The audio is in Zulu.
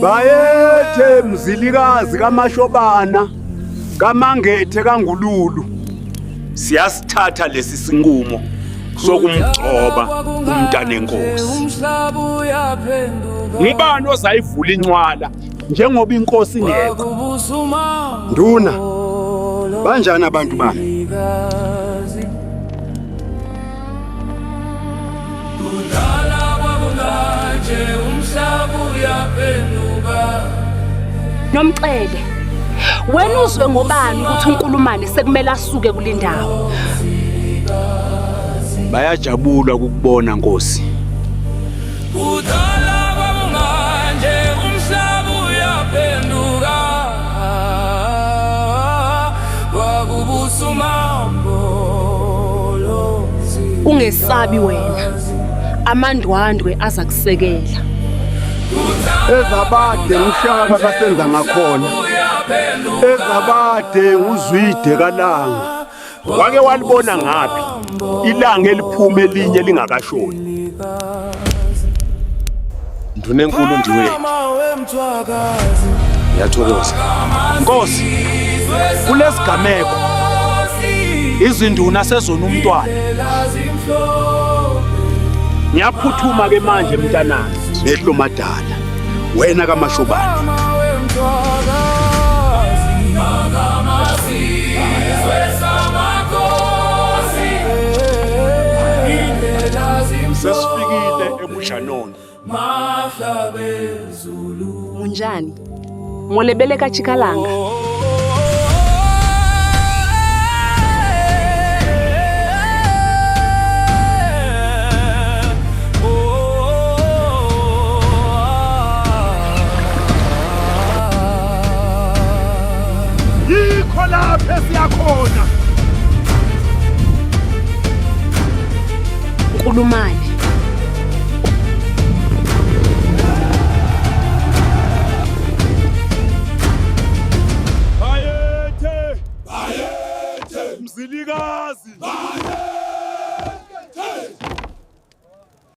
Bayethe mzilikazi kaMashobana kaMangethe kaNgululu. Siyasithatha lesi sinqumo sokumgcoba umntanenkosi. Ngubani ozayivula incwala njengoba inkosi ingekho? Nduna, banjani abantu bami? Nomcele, wena uzwe ngobani ukuthi uNkulumane sekumele asuke kulindawo? Bayajabula ukukubona Nkosi. Kudala kwakunganje umhlaba uyaphenduka kwakubusa Ungesabi wena, amandwandwe aza kusekela. Ezabade nguShaka kasenza ngakhona. Ezabade nguZwide kaLanga. Wake walibona ngaphi ilanga eliphuma elinye lingakashoni? Nduna enkulu ndiwe. Ngiyathokoza. Nkosi, kulesigameko izinduna sezona umntwana. Ngiyaphuthuma ke manje mntanami. Mehlo madala. Wena kaMashobane. Sesifikile eBujanoni. Munjani? Molebele ka Chikalanga. Yikho lapha esiyakhona. Nkulumane. Bayethe! Bayethe! Mzilikazi! Bayethe!